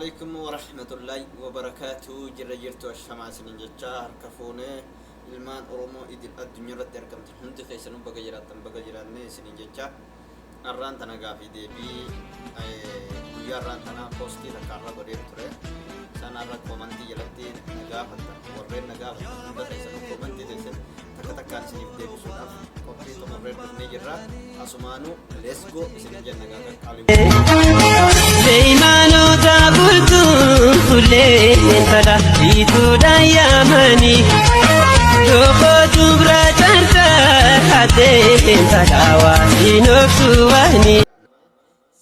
Alaikum warahmatullahi wabarakaatu. Jirra jirtu, ashamaa isinin jecha. Harka fuunee ilmaan Oromoo idil addunyaa irratti argamtan hundi keessanuu, baga jiraattan, baga jiraanne isinin jecha. Arraan tana gaafii deebii guyyaa arraan tana poostii takka irra godheen ture. Sanarra koomantii jalatti na gaafattan, warreen na gaafattan hunda keessanuu koomantii teessan takka takkaan isiniif deebisuudhaaf qophii xumurree dhufnee jirra. Asumaanuu let's go isinin jenna gaafa qaalii. Leeymaanota bultuun fuullee intala biituudhaan yaamanii, Dokoo dubra carcar hattee intala waan obsuwaanii.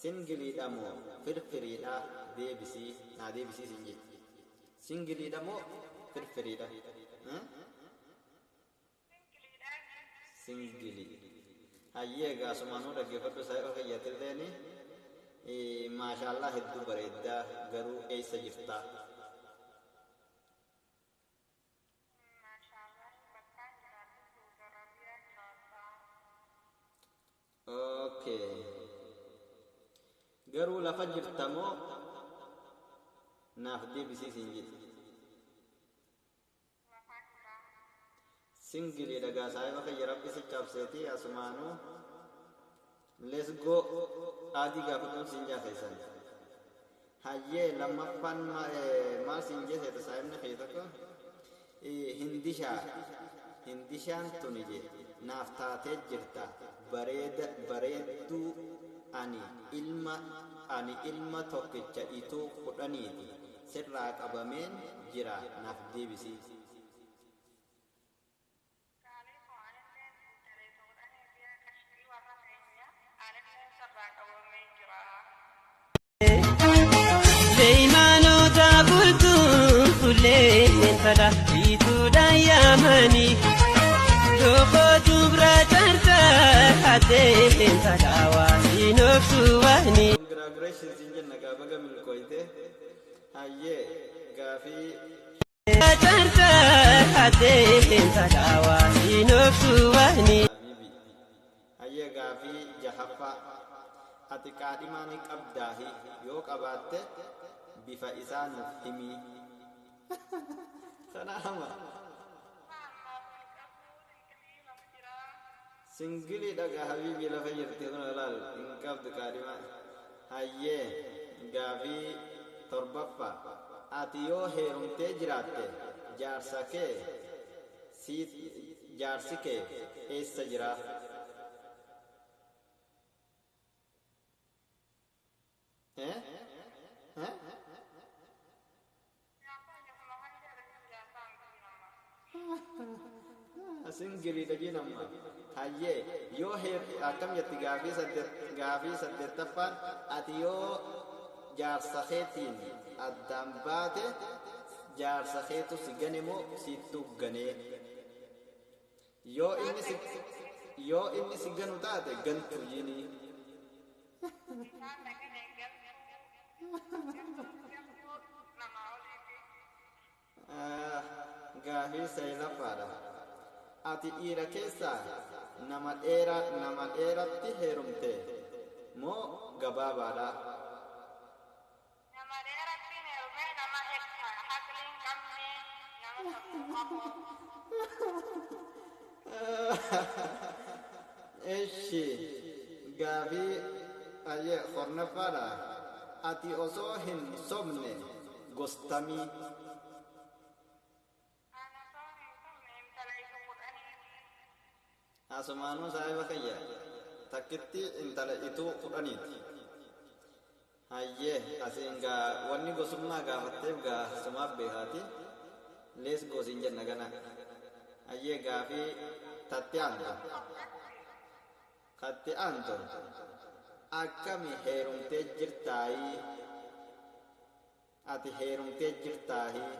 Singiliidha moo firfiriidha? Deebisii naa deebisii siin jedhe. Singiliidha moo firfiriidha? Singilii. Hayyee, egaa asumaanuu dhaggeeffadhu saahiba kiyyatilleeni. Maashaallaa, hedduu bareeddaa, garuu eessa jirtaa? Maashaallah, bakkaan jiraadhu Saudi Arabiyaa jiraadha. Okay. Garuu lafa jirta moo? Naaf deebisii siin jedhe. Lafaan jira. Singiliidha gaa saahiba kiyya, rabbi si cabseeti. Asumaanuu let's go, aadii gaafadhuun siin jaa keessan. Hayyee, lammaffaan maal siin jeseeta saahibni kee tokko? Hindishaa, hindishaan tuni je naaf taatee jirta, bareeda, bareedduu. Ani ilma tokkicha ituu 10ti, sirraa qabameen jira, naaf deebisii. Gaarii koo, anilleen intala 10 fi qashtii warra keenya, anilleen sirraa qabamee jira. Leeymaanota bultuun fuullee intala biituudhaan yaamanii, Dokoo dubra carcar hattee intala waan obsuwaanii. Congratulations siin jenna gaa, baga milkooyte. Hayyee, gaafii Carcar hattee intala waan obsuwaanii. Habibi. Hayyee, gaafii jahaffaa. Ati qaadhimaa ni qabdaahi? Yoo qabaatte bifa isaa nuuf himii. Sana hama. Ammaaf hin qabu, singilii nama jira. Singilii dhagaa habibi, lafa jirti kun ilaal, hin qabdu qaadhimaa. Hayyee, gaafii torbaffaa. Ati yoo heerumtee jiraatte jaarsa kee si jaarsi kee eessa jira? Eh? Eh? Jaarsaa lafuma kan jedhamu jaarsaa miti nama. Singiliidha jiin amma. Hayyee, yoo heer akkam jetti gaafii saddeet, gaafii saddeettaffaan? Ati yoo jaarsa keetiin addaan baate jaarsa keetu si gane moo siittuu ganee? Yoo inni si ganu taate gantu jiinii. Isaan na gane, galtuu galtuun galtuu namaa oliiti. Ah, gaafii saglaffaadha. Ati dhiira keessaa nama dheeraa, nama dheeratti heerumte moo gabaabaadha? Nama dheeratti heerumee, nama haqli hin qabne, nama sammuu qabu. Eshi, gaafii ayyee 10ffaadha. Ati osoo hin sobne gostamii? Ana osoo hin sobne intala ifu 10ti. Asumaanuu saahiba kiyya, takkitti intala ituu 10ti. Hayyee, asiin gaa wanni gosummaa gaafatteef gaa sumaaf beekaati. Let's go siin jenna gana. Hayyee, gaafii tatti aantu. Katti aantu. Akkami, heerumtee jirtaayii? Ati heerumtee jirtaahii?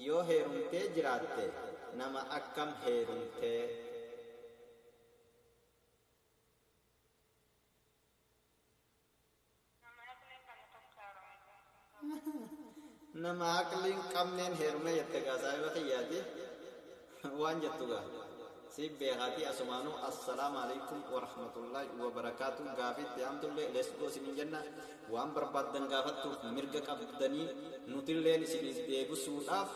Yoo heerumtee jiraatte nama akkam heerumtee? Nama aqli hin qabne tokko heerume. Nama aqlii hin qabneen heerume jette gaa saahiba kiyyaati. Waan jettu gaa. Si beekaatii asumaanuu assalaamu alaikum warahmatullaahi wabarakaatu. Gaafiitti haamtullee let's go isiniin jenna. Waan barbaaddan gaafattuuf mirga qabdanii, nutilleen isiniif deebisuudhaaf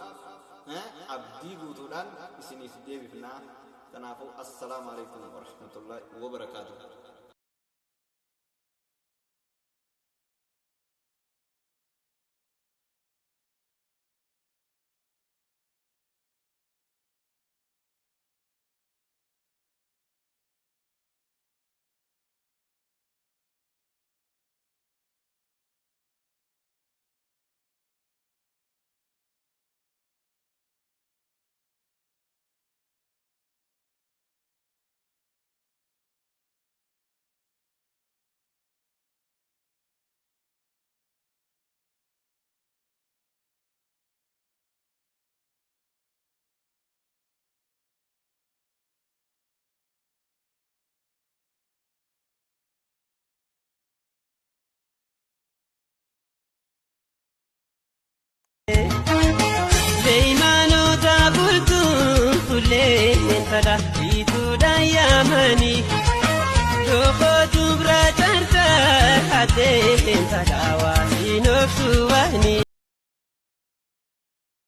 abdii guutuudhaan isiniif deebifnaa. Kanaafuu assalaamu alaikum warahmatullaahi wabarakaatu. Leeymaanota bultuun fuullee intala hiituudhaan yaamanii Dookoo dubra cartaa hattee intala waa siin obsu waanii.